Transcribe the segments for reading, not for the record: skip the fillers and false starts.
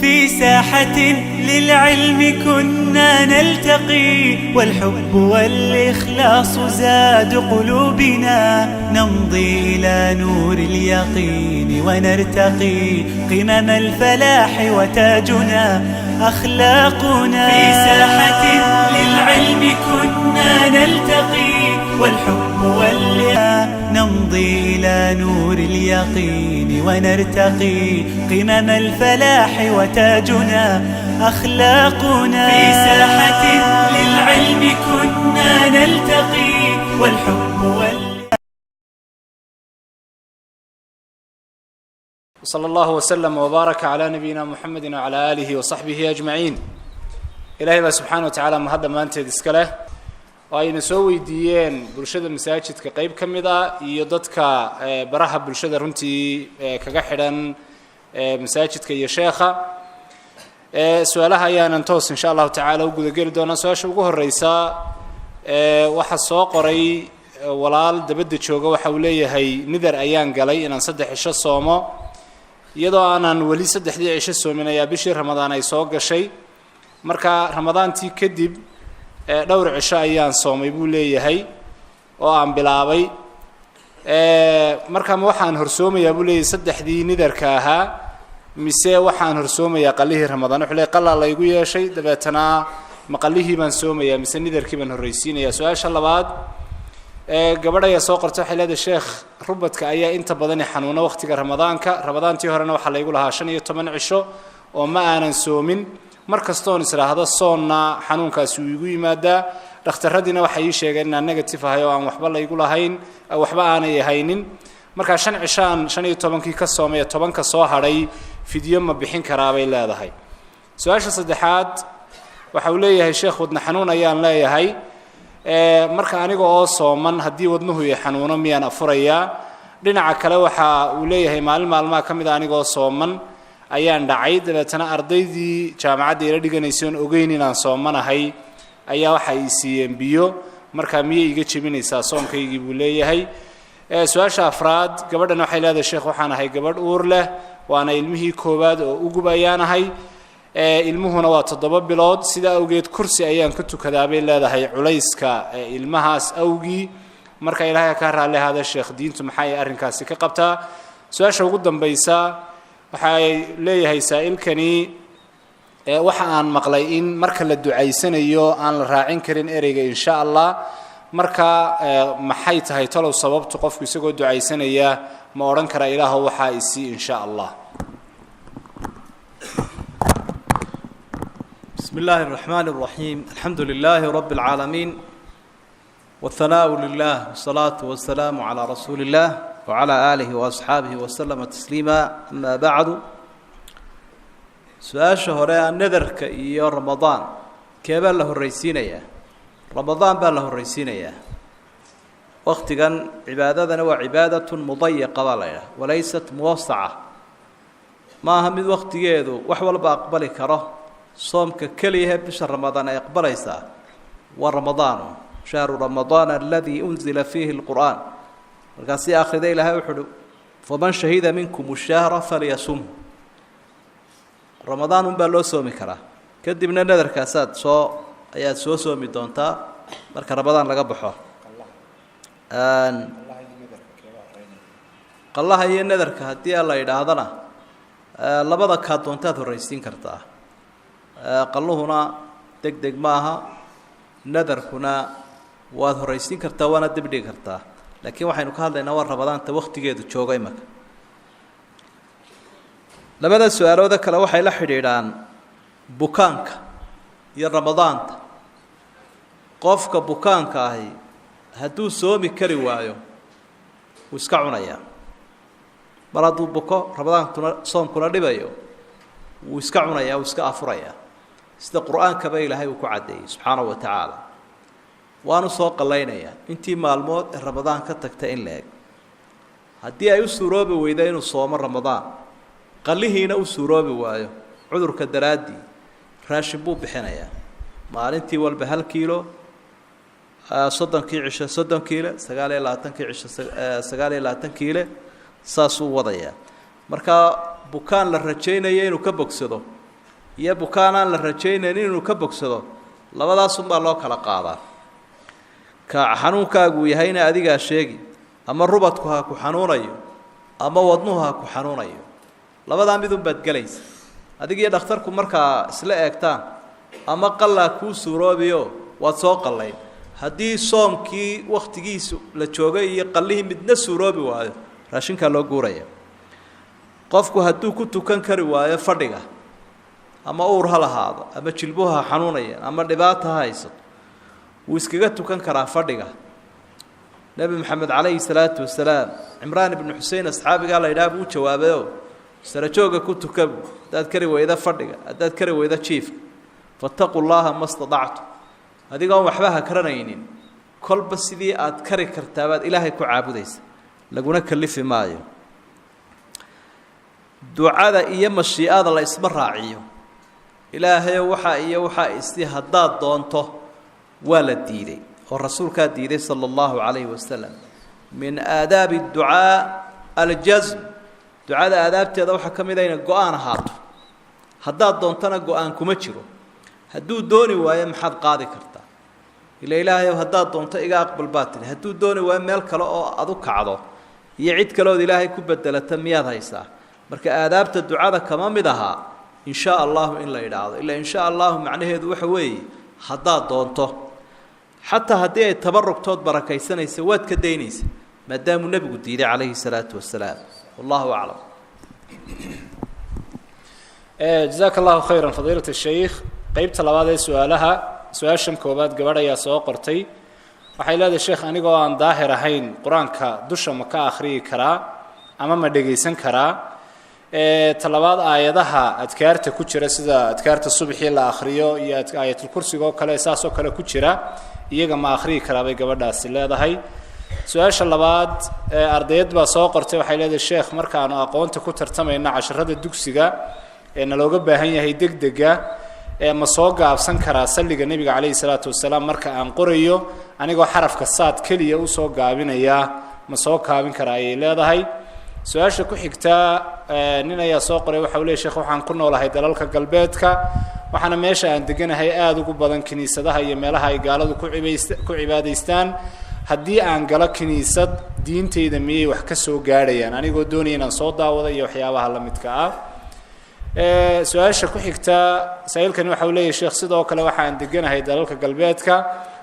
في ساحة للعلم كنا نلتقي، والحب والإخلاص زاد قلوبنا، نمضي إلى نور اليقين ونرتقي، قمم الفلاح وتاجنا أخلاقنا. في ساحة للعلم كنا نلتقي، والحب والإخلاص، نمضي إلى نور اليقين ونرتقي، قمم الفلاح وتاجنا أخلاقنا. في ساحة للعلم كنا نلتقي، والحب وال وصلى الله وسلم وبارك على نبينا محمد وعلى آله وصحبه أجمعين. Ilaahay baa subxaana wa tacaala mahad dhammaanteed iska leh oo ayna soo weydiiyeen bulshada masaajidka qeyb ka mid ah iyo dadka baraha bulshada runtii kaga xidhan masaajidka iyo sheekha. Su-aalaha ayaanan toos insha Allahu tacaala u gudageli doonaa. Su-aasha ugu horeysa waxaa soo qoray walaal dabadda jooga. Waxa uu leeyahay: nidar ayaan galay inaan 3 cisho soomo. Iyadoo aanan weli saddexdii cisho soomin ayaa bishii Ramadaan ay soo gashay. Marka Ramadaantii kadib dhowr cisho ayaan soomay, buu leeyahay, oo aan bilaabay. Marka ma waxaan horsoomayaa, buu leeyahay, saddexdii nidarka ahaa, mise waxaan horsoomayaa qalihii Ramadaan? Wuxuu leeyahy: qalaa laygu yeeshay, dabeetana ma qalihii baan soomayaa mise nidarkii baan horreysiinayaa? Su-aasha labaad gabadh ayaa soo qortay. Waxay leedahay: Sheekh, rubadka ayaa inta badani xanuuna waqtiga Ramadaanka. Ramadaantii horena waxaa laygu lahaa 15 cisho oo ma aanan soomin. Mar kastoon israahdo soonna, xanuunkaasi uu igu yimaadaa. Dhakhtaradiina waxay ii sheegeen inaan negative ahay oo aan waxba laygu lahayn, waxba aanay haynin. Markaa 5 cishaan 15-kii ka soomay, 10-ka soo hadhay fidyo ma bixin karaa, bay leedahay. Su-aasha saddexaad waxa uu leeyahay: Sheekh, wadna xanuun ayaan leeyahay. Marka aniga oo sooman haddii wadnuhu i xanuuno, miyaan afurayaa? Dhinaca kale waxa uu leeyahay: maalin maalmaha ka mid a anigoo sooman ayaan dhacay. Dabeetana ardaydii jaamacadda ila dhiganaysay oon ogeyn inaan soomanahay ayaa waxa ay siiyeen biyo. Markaa miyay iga jebinaysaa soonkaygii, buu leeyahay. Su-aasha afraad gabadhan waxay leedahay: Sheekh, waxaan ahay gabadh uur leh, waana ilmihii koowaad oo ugub ayaan ahay, ilmuhuna waa 7 bilood. Sidaa awgeed kursi ayaan ku tukadaa, bay leedahay, culayska ilmahaas awgii. Marka Ilaahay kaa raalli ahaada, sheekh, diintu maxay arrinkaasi ka qabtaa? Su-aasha ugu dambaysa waxay leeyahay saa'ilkani: waxa aan maqlay in marka la ducaysanayo aan la raacin karin ereyga "insha Allah". Marka maxay tahay talow sababtu? Qofku isagoo ducaysanaya ma odhan karaa "Ilaahow, waxaa isii insha Allah"? بسم الله الرحمن الرحيم، الحمد لله رب العالمين، والثناء لله، والصلاة والسلام على رسول الله وعلى آله وأصحابه وسلم تسليما، أما بعد. Su-aasha hore a nadarka iyo Ramadaan keebaa la horreysiinayaa? Ramadaan baa la horreysiinayaa. Waktigan cibaadadana waa cibaadatun mudayaqa baa la idhaha, walaysat muwasaca. Ma aha mid waktigeedu wax walba aqbali karo. Soomka keliyahe bisha Ramadaan ay aqbalaysaa waa Ramadaanu, shahru Ramadaana aladii unzila fiihi lqur'aan. Markaasi akhrida Ilaahay wuxu uhi: "Faman shahida minkum shahra falyasum." Ramadaan unbaa loo soomi karaa. Kadibna nadarkaasaad soo ayaad soo soomi doontaa marka Ramadaan laga baxo. Qallaha iyo nadarka haddii la yidhaahdana, labada kaa doontaad horreysiin kartaa. Qalluhuna deg deg ma aha, nadarkuna waad horreysiin kartaa, waana dibdhigi kartaa. Laakiin waxaynu ka hadlaynaa waa Ramadaanta waktigeedu joogo imaka. Labada su-aalooda kale waxay la xidhiidhaan bukaanka iyo Ramadaanta. Qofka bukaanka ahi hadduu soomi kari waayo, wuu iska cunayaa. Mar hadduu buko, Ramadaankuna soomkuna dhibayo, wuu iska cunayaa, wuu iska afurayaa, sida qur-aankaba Ilaahay uu ku caddeeyey subxaanahu wa tacaala. Waanu soo qallaynayaa intii maalmood ee Ramadaan ka tagta in la eg. Haddii ay u suuroobi weyda inuu soomo Ramadaan, qallihiina u suuroobi waayo cudurka daraaddii, raashin buu bixinayaa maalintii walba 1 kiilo, 30-kii cisho 30 kiile, 29-kii cisho 29 kiile, saasuu wadayaa. Markaa bukaan la rajaynaya inuu ka bogsado Iyo bukaan aan la rajaynayn inuu ka bogsado, labadaasunbaa loo kala qaadaa. Ka xanuunkaaguu yahayna adigaa sheegi, ama rubadku ha ku xanuunayo ama wadnuhu ha ku xanuunayo, labadaa midunbaad gelaysa. Adigiyo dhakhtarku markaa isla eegtaan, ama qallaa kuu suuroobiyo waad soo qallayn. Haddii soomkii wakhtigiisu la joogay iyo qallihii midna suuroobi waayo, raashinkaa loo guuraya. Qofku hadduu ku tukan kari waayo fadhiga, ama uur ha lahaado ama jilbuhu ha xanuunayaan ama dhibaata ha haysato, wuu iskaga tukan karaa fadhiga. Nebi Maxamed calayhi salaatu wasalaam Cimraan ibnu Xusein asxaabigaa la yidhaha buu u jawaabayoo, sarajooga ku tukabu haddaad kari weyda fadhiga, haddaad kari weyda jiifka, fattaquu llaha ma stadactum. Adigoon waxba ha karanaynin, kolba sidii aad kari kartaabaad Ilaahay ku caabudaysa, laguna kalifi maayo. Ducada iyo mashiicada la isma raaciyo. Ilaahayo waxaa iyo waxaa isi haddaad doonto waa la diiday, oo rasuulkaa diiday sala allahu calayhi wasalam. Min aadaabi adducaa aljasm, ducada aadaabteeda waxaa ka mid a inay go-aan ahaato. Haddaad doontona go-aan kuma jiro. Hadduu dooni waayo maxaad qaadi kartaa? Ila Ilaahayow haddaad doonto iga aqbal baa tiri. Hadduu dooni waayo meel kale oo aad u kacdo iyo cid kale ood Ilaahay ku bedelata miyaad haysaa? Marka aadaabta ducada kama mid ahaa in shaa allahu in la idhaahdo, ilaa in shaa allahu macnaheedu waxa weeye haddaad doonto. Xataa haddii ay tabarugtood barakaysanaysa waad ka daynaysa, maadaamuu nebigu diiday calayhi salaatu wasalaam. Wallahu aclam. Jazaaka allahu khayran fadiilat shaykh. Qeybta labaad ee su-aalaha, su-aashan koowaad gabadh ayaa soo qortay. Waxay leedahay: sheekh, anigoo aan daahir ahayn qur-aanka dusha ma ka akhriyi karaa ama ma dhegaysan karaa? Ta labaad, aayadaha adkaarta ku jira, sida adkaarta subxii la akhriyo iyo aayatulkursiga oo kale, saas oo kale ku jira, iyaga ma akhriyi karaa bay gabadhaasi leedahay. Su-aasha labaad, ardayad baa soo qortay. Waxay leedahay: sheekh, markaanu aqoonta ku tartamayno casharada dugsiga ee nalooga baahan yahay deg dega, ma soo gaabsan karaa salliga nebiga calayhi salaatu wasalaam marka aan qorayo, anigoo xarafka saad keliya usoo gaabinaya ma soo kaabin karaa ayay leedahay. Su-aasha ku xigtaa, nin ayaa soo qoray. Waxa u ley: sheekh, waxaan ku noolahay dalalka galbeedka, waxaana meesha aan deganahay aada ugu badan kiniisadaha iyo meelaha ay gaaladu ku cibayst ku cibaadaystaan. Haddii aan galo kiniisad, diintayda miyay wax ka soo gaadhayaan, anigoo doonaya inaan soo daawado iyo waxyaabaha la midka ah? Su-aasha ku xigtaa, saa-iilkani waxa uu leeyahy: sheekh, sidoo kale waxaan deganahay dalalka galbeedka,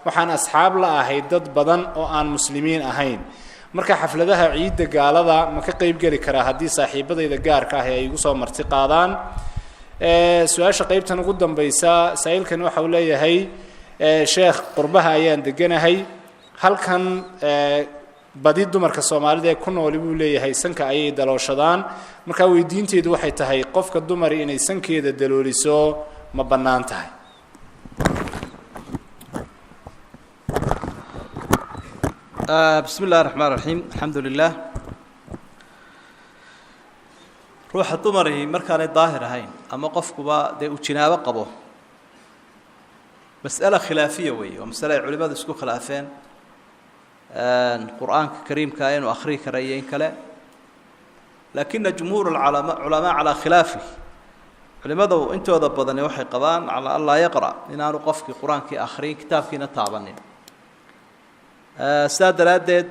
waxaan asxaab la ahay dad badan oo aan muslimiin ahayn. Marka xafladaha ciidda gaalada ma ka qeyb geli karaa haddii saaxiibadayda gaarka ah ay igu soo marti qaadaan? Su-aasha qeybtan ugu dambaysa, saa-iilkani waxa uu leeyahay: sheekh, qurbaha ayaan deganahay. Halkan badi dumarka Soomaalida ee ku nooli, buu leeyahay, sanka ayay dalooshadaan. Markaa weydiinteedu waxay tahay, qofka dumari inay sankeeda dalooliso ma bannaan tahay? Bismi illahi raxmaan raxiim, alxamdu lilah. Ruuxa dumarihi markaanay daahir ahayn ama qofkuba dee uu jinaabo qabo, mas'ala khilaafiya weeye. Waa masale ay culimadu isku khilaafeen, qur-aanka kariimkaa inuu akhriyi kara iyo in kale. Laakina jumhuur alcalama culamaa calaa khilaafih, culimadu intooda badani waxay qabaan calaa an laa yaqra', inaanu qofkii qur-aankii akhriyin, kitaabkiina taabanin. Sidaa daraaddeed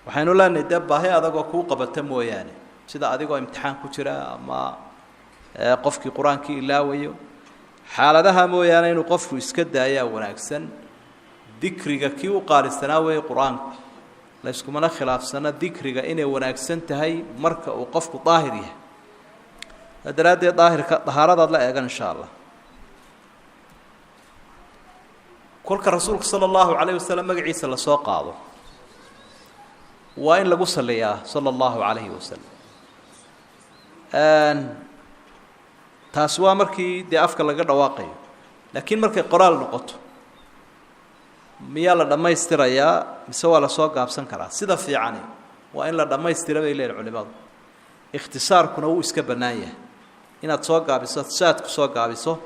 waxaynu leenahay dee baahi adagoo kuu qabata mooyaane, sida adigoo imtixaan ku jira ama qofkii qur-aankii ilaawayo, xaaladaha mooyaane inuu qofku iska daayaa wanaagsan. Dikriga kii u qaalisanaa weeye qur-aanku, layskumana khilaafsana dikriga inay wanaagsan tahay marka uu qofku daahir yahay. Saa daraaddeed daahirka dahaaradaad la eegan insha allah. Kolka rasuulka sala allahu calayh wasalam magaciisa lasoo qaado waa in lagu saliyaa sala allahu calayhi wasalam. Taasi waa markii dee afka laga dhawaaqayo, laakiin markay qoraal noqoto miyaa la dhammaystirayaa mise waa lasoo gaabsan karaa? Sida fiicani waa in la dhammaystira bay leeyihin culimadu. Ikhtisaarkuna wuu iska bannaan yahay, inaad soo gaabiso, saad ku soo gaabiso,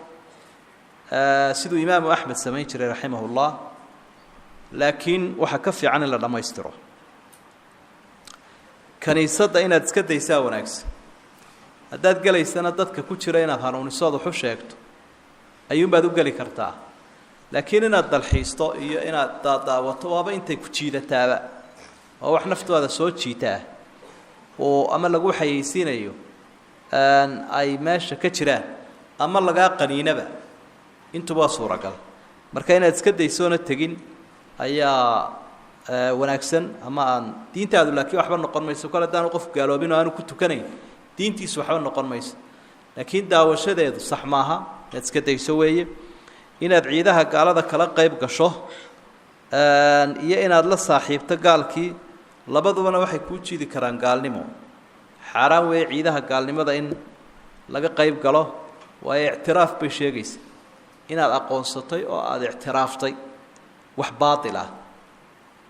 siduu imaamu Axmed samayn jiray raximahullah, laakiin waxaa ka fiican in la dhammaystiro. Kaniisadda inaad iska daysaa wanaagsan. Haddaad gelaysana dadka ku jira inaad hanuunisood waxu sheegto ayuunbaad u geli kartaa, laakiin inaad dalxiisto iyo inaad daadaawato waaba intay ku jiidataaba, waa wax naftooda soo jiitaa oo ama lagu xayeysiinayo ay meesha ka jiraan ama lagaa qaniinaba, intuba waa suuragal. Marka inaad iska daysoona tegin ayaa wanaagsan, ama aan diintaadu laakiin waxba noqon mayso. Kol haddaanu qof gaaloobin oo aanu ku tukanayn, diintiisu waxba noqon mayso, laakiin daawashadeedu sax maaha, inaad iska dayso weeye. Inaad ciidaha gaalada kala qayb gasho iyo inaad la saaxiibto gaalkii, labadubana waxay kuu jiidi karaan gaalnimo. Xaaraan weeye ciidaha gaalnimada in laga qayb galo, waayo ictiraaf bay sheegaysa, inaad aqoonsatay oo aada ictiraaftay wax baatil ah,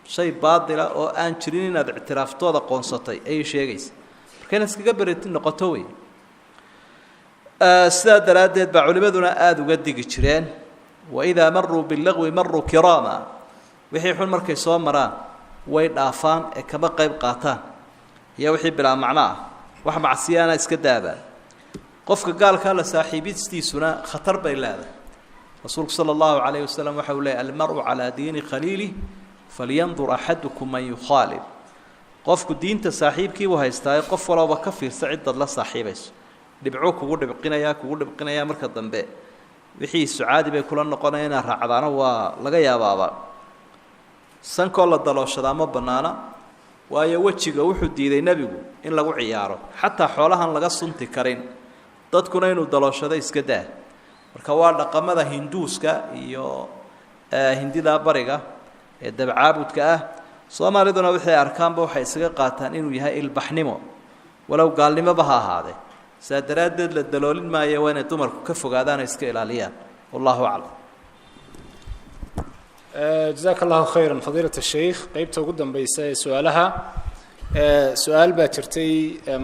shay baatila oo aan jirin inaad ictiraaftood aqoonsatay ayay sheegaysa. Marka inaad iskaga bereti noqoto wey. Sidaa daraaddeed baa culimaduna aada uga digi jireen, waidaa maruu bilagwi maruu kiraama, wixii xun markay soo maraan way dhaafaan ee kama qayb qaataan, iyo wixii bilaa macno ah, wax macsiyaana iska daabaan. Qofka gaalkaa la saaxiibistiisuna khatar bay leedahay. Rasuulku sala allahu calayhi wasalam waxa uu leeyay, almaru calaa diini khaliilih falyandur axadukum man yukhaalib. Qofku diinta saaxiibkiibuu haystaaye, qof walooba ka fiirsa cidaad la saaxiibayso. Dhibcuu kugu dhibqinayaa, kugu dhibqinayaa, marka dambe wixii sucaadi bay kula noqonaya inaad raacdaana waa laga yaabaaba. Sankoo la dalooshadaa ma bannaana, waayo wejiga wuxuu diiday nebigu in lagu ciyaaro, xataa xoolahan laga sunti karin, dadkuna inuu dalooshado iska daa. Marka waa dhaqamada hinduuska iyo hindida bariga ee dabcaabudka ah. Soomaaliduna wixii arkaanba waxay isaga qaataan inuu yahay ilbaxnimo, walow gaalnimoba ha ahaadee. Saa daraaddeed la daloolin maayo, waa inay dumarku ka fogaadaan oo iska ilaaliyaan. Wallahu aclam. Jazaaka allahu khayran fadiilat asheikh. Qeybta ugu dambeysa ee su-aalaha, su-aal baa jirtay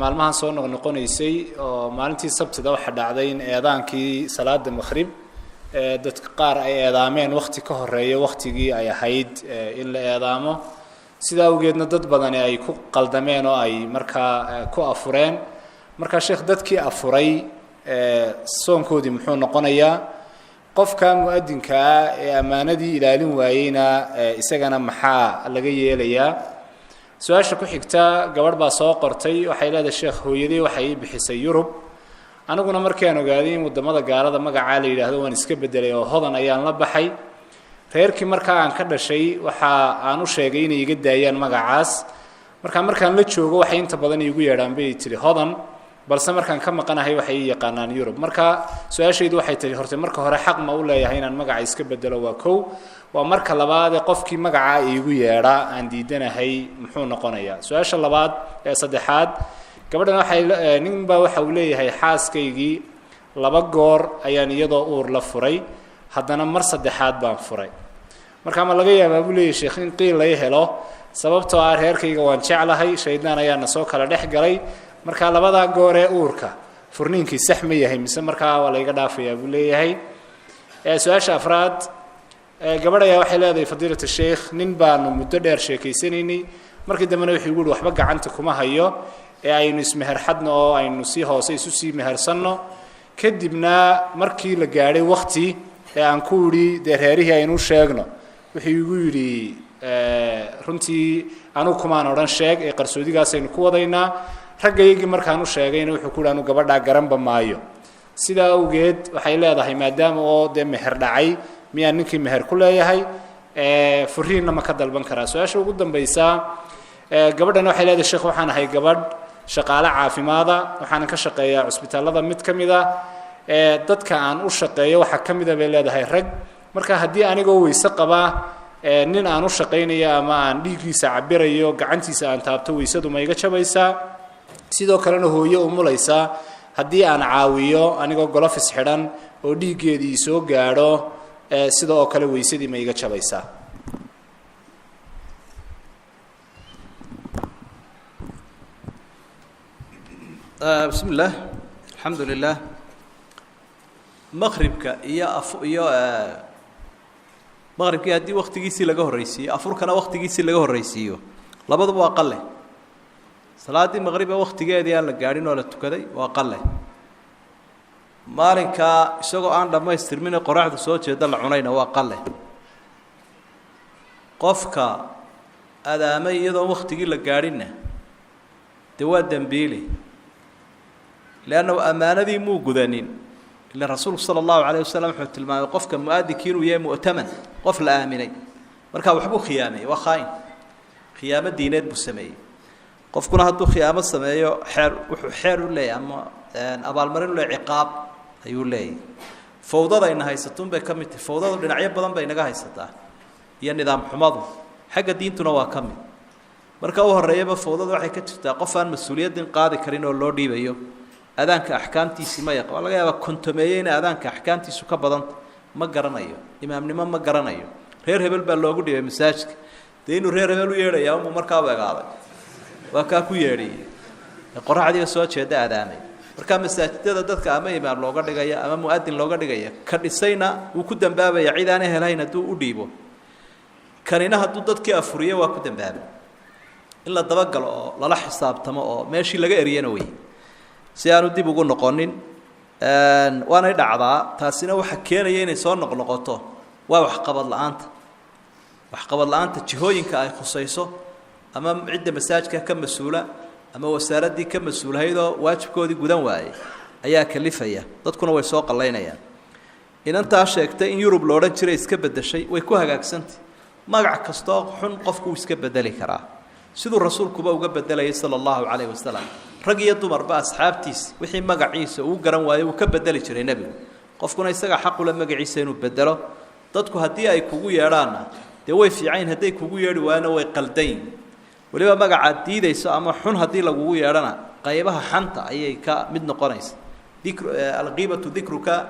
maalmahan soo noqnoqonaysay, oo maalintii sabtida waxaa dhacday in eedaankii salaada maqrib dadka qaar ay eedaameen wakti ka horeeya waktigii ay ahayd in la eedaamo, sidaa awgeedna dad badani ay ku qaldameen oo ay markaa ku afureen. Markaa sheekh, dadkii afuray soonkoodii muxuu noqonayaa? Qofka mu-adinka ah ee ammaanadii ilaalin waayeyna isagana maxaa laga yeelayaa? Su-aasha ku xigta gabadh baa soo qortay, waxay leedahay sheekh, hooyadii waxay ii bixisay Yurub, aniguna markii aan ogaaday in waddamada gaalada magacaa la yidhaahdo waan iska bedelay oo Hodan ayaan la baxay. Reerkii markaa aan ka dhashay waxa aan u sheegay inay iga daayaan magacaas. Markaa markaan la joogo waxay inta badan iigu yeedhaan bay tihi Hodan, balse markaan ka maqanahay waxay ii yaqaanaan Yurub. Marka su-aashaydu waxay tihi, horte marka hore xaq ma u leeyahay inaan magaca iska bedelo? Waa kow. Waa marka labaad ee qofkii magacaa iigu yeedhaa aan diidanahay muxuu noqonayaa? Su-aasha labaad ee saddexaad, gabadhan waxay nin baa waxa uu leeyahay, xaaskaygii 2 goor ayaan iyadoo uur la furay, haddana mar saddexaad baan furay. Marka ma laga yaabaa buu leeyahay sheekh in qiil lay helo, sababtoo ah reerkayga waan jeclahay, shaydaan ayaana soo kala dhex galay. Marka labadaa goor ee uurka furniinkii sax ma yahay mise markaa waa layga dhaafayaa buu leeyahay? Su-aasha afraad, gabadh ayaa waxay leedahay, fadiilat sheikh, nin baanu muddo dheer sheekaysanaynay, markii dambena wuxuu igu yihi waxba gacanta kuma hayo ee aynu ismeherxadno oo aynu si hoose isu sii mehersanno. Kadibna markii la gaadhay wakti ee aan ku idhi dee reerihii aynu sheegno, wuxuu igu yidhi runtii anugu kumaan odhan sheeg ee qarsoodigaasaynu ku wadaynaa. Raggaygii markaan u sheegayna wuxuu ku yidhi anu gabadhaa garanba maayo. Sidaa awgeed waxay leedahay, maadaama oo dee meher dhacay, miyaan ninkii meher ku leeyahay? Furiinna ma ka dalban karaa? Su-aasha ugu dambaysa, gabadhan waxay leedahay, sheekh, waxaan ahay gabadh shaqaale caafimaada, waxaanan ka shaqeeyaa cusbitaallada mid ka mid a. Dadka aan u shaqeeyo waxaa ka mida bay leedahay rag. Marka haddii anigoo weyse qabaa nin aan u shaqaynayo ama aan dhiiggiisa cabirayo gacantiisa aan taabto, weysadu ma iga jabaysaa? Sidoo kalena hooyo umulaysaa haddii aan caawiyo anigoo golofis xidhan oo dhiiggeedii soo gaadho, sida oo kale weysadii ma iga jabaysaa? Bismi illaah, alxamdu lilah. Maqribka iyo af iyo maqribkii haddii waktigiisii laga horreysiiyo, afurkana waktigiisii laga horreysiiyo, labaduba waa qale. Salaaddii maqribe wakhtigeedii aan la gaadhin oo la tukaday waa qalle. Maalinkaa isagoo aan dhammaystirmin qoraxdu soo jeeda la cunayna waa qalle. Qofka adaamay iyadoon wakhtigii la gaadhinna dee waa dembiili, leannahu ammaanadii muu gudanin. Ila rasuulku sala allahu calayh wasalam wuxuu tilmaamay qofka mu-adinkii inuu yahay mu'taman, qof la aaminay. Markaa waxbuu khiyaameeyey, waa khaa'in, khiyaamo diineed buu sameeyey. Qofkuna hadduu khiyaamo sameeyo xeer wuxuu xeer u leeyahy ama abaalmarin u leeyahy, ciqaab ayuu leeyahy. Fawdadayna haysatuun bay ka mid tahay. Fawdadu dhinacyo badan bay naga haysataa iyo nidaam xumadu, xagga diintuna waa ka mid. Marka u horreeyaba fawdadu waxay ka jirtaa qof aan mas-uuliyaddin qaadi karin oo loo dhiibayo. Adaanka axkaamtiisii ma yaq, waa laga yaabaa kontomeeye inay adaanka axkaamtiisu ka badanta, ma garanayo imaamnimo, ma garanayo. Reer hebel baa loogu dhibay masaajidka, dee inuu reer hebel u yeedhayaa unbuu markaa u egaaday, waa kaa ku yeedhiyey qoraxdiiba soo jeeda adaamay. Markaa masaajidada dadka ama imaam looga dhigaya ama muadin looga dhigaya, ka dhisayna wuu ku dambaabaya cid aan ehelahayn hadduu u dhiibo, kanina hadduu dadkii afuriyo waa ku dambaabay. In la dabagalo oo lala xisaabtamo oo meeshii laga eriyana wey, si aanu dib ugu noqonin. Waanay dhacdaa taasina. Waxa keenaya inay soo noqnoqoto waa waxqabad la-aanta, waxqabad la-aanta jihooyinka ay khusayso, ama cidda masaajka ka mas-uula ama wasaaraddii ka mas-uulahaydoo waajibkoodii gudan waayey ayaa kalifaya. Dadkuna way soo qallaynayaan. Inantaa sheegtay in Yurub la odhan jiray iska beddeshay, way ku hagaagsantay. Magac kastoo xun qofku wuu iska bedeli karaa, siduu rasuulkuba uga bedelayay sala allahu calayhi wasalam. Rag iyo dumarba asxaabtiisa wixii magaciisa uu garan waayo wuu ka bedeli jiray nebigu. Qofkuna isaga xaqule magaciisa inuu bedelo. Dadku haddii ay kugu yeedhaanna dee way fiicayn, hadday kugu yeedhi waayona way qaldayn. Weliba magacaad diidayso ama xun haddii lagugu yeedhana qaybaha xanta ayay ka mid noqonaysa. Dikr alqiibatu dikruka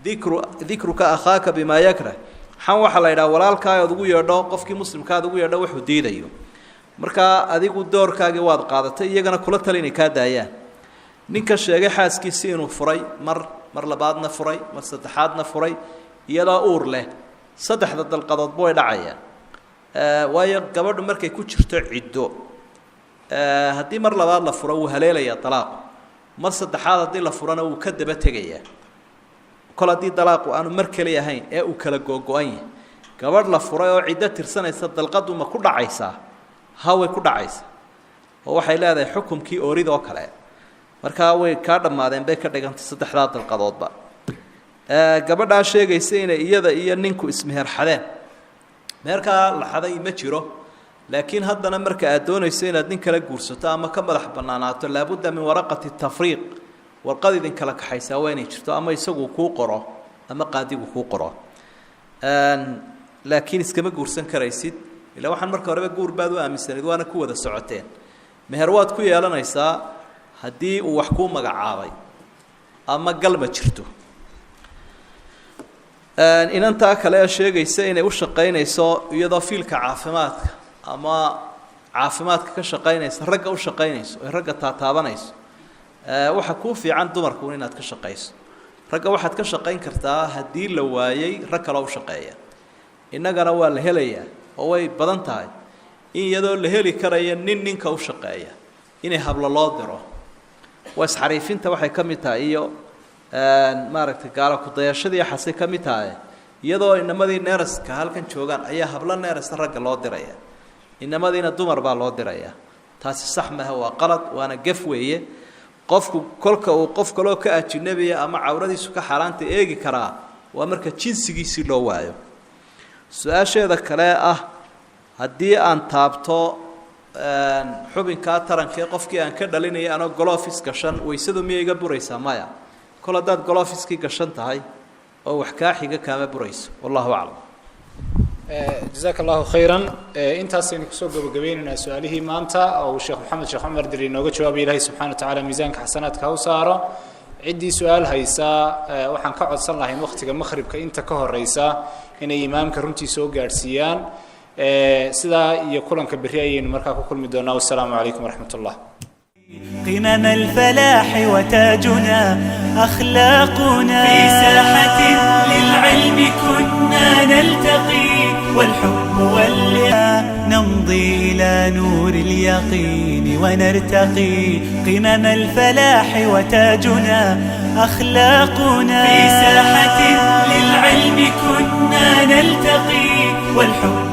dikru dikruka akhaaka bimaa yakrah. Xan waxaa la yidhaha walaalkaa ood ugu yeedho, qofkii muslimkaad ugu yeedho wuxuu diidayo. Markaa adigu doorkaagii waad qaadatay, iyagana kula tali inay kaa daayaan. Ninka sheegay xaaskiisii inuu furay mar, mar labaadna furay, mar saddexaadna furay iyadoo uur leh, saddexda dalqadoodba way dhacayaan. Waayo gabadhu markay ku jirto ciddo, haddii mar labaad la furo wuu haleelayaa dalaaqu, mar saddexaad haddii la furana wuu ka daba tegayaa. Kol haddii dalaaqu aanu mar keli ahayn ee uu kala googo-an yahay, gabadh la furay oo ciddo tirsanaysa dalqadu ma ku dhacaysaa? Ha, way ku dhacaysaa, oo waxay leedahay xukumkii ooridoo kale. Markaa way kaa dhammaadeen bay ka dhigantay saddexdaa dalqadoodba. Gabadhaa sheegaysa inay iyada iyo ninku ismeherxadeen, meherkaa la xaday ma jiro, laakiin haddana marka aad doonayso inaad nin kala guursato ama ka madax bannaanaato, laabudda min waraqati tafriiq, warqad idin kala kaxaysaa waa inay jirto, ama isagu kuu qoro ama qaadigu kuu qoro. Laakiin iskama guursan karaysid, ilaa waxaan marka horeba guur baad u aaminsanayd, waana ku wada socoteen. Meher waad ku yeelanaysaa haddii uu wax kuu magacaabay ama galma jirto. Inantaa kale ee sheegaysa inay u shaqaynayso iyadoo fiilka caafimaadka ama caafimaadka ka shaqaynaysa, ragga u shaqaynayso oy ragga taataabanayso, waxa kuu fiican dumarku inaad ka shaqayso. Ragga waxaad ka shaqayn kartaa haddii la waayey rag kaloo u shaqeeya. Innagana waa la helayaa oo way badan tahay in iyadoo la heli karaya nin ninka u shaqeeya inay hablo loo diro. Waa isxariifinta waxay ka mid tahay iyo maaragtay gaalo kudayashadii xasay ka mid tahay. Iyadoo inamadii neeraska halkan joogaan ayaa hablo neerasta ragga loo diraya, inamadiina dumar baa loo diraya. Taasi sax maha, waa qalad, waana gef weeye. Qofku kolka uu qof kaloo ka ajinabiya ama cawradiisu ka xaaraanta eegi karaa waa marka jinsigiisii loo waayo. Su-aasheeda kale ah haddii aan taabto xubinkaa tarankaee qofkii aan ka dhalinaya anoo golofis gashan, waysadu miyay iga buraysaa? Maya, kol haddaad golofiskii gashan tahay oo wax kaa xiga kaama burayso. Wallahu aclam. Jazaaka allahu khayran. Intaasaynu kusoo gabagabeynaynaa su-aalihii maanta oo uu Sheekh Maxamed Sheekh Cumar Diri inooga jawaabay. Ilahay subxana wa tacala miisaanka xasanaadka ha u saaro. Ciddii su-aal haysaa waxaan ka codsan lahayn waktiga maqhribka inta ka horeysa inay imaamka runtii soo gaadhsiiyaan. Sidaa iyo kulanka berri ayaynu markaa ku kulmi doonaa. Wassalaamu calaykum waraxmat ullah. قمم الفلاح وتاجنا أخلاقنا، في ساحة للعلم كنا نلتقي والحب والإ نمضي إلى نور اليقين ونرتقي قمم الفلاح وتاجنا أخلاقنا. في ساحة للعلم كنا نلتقي والحب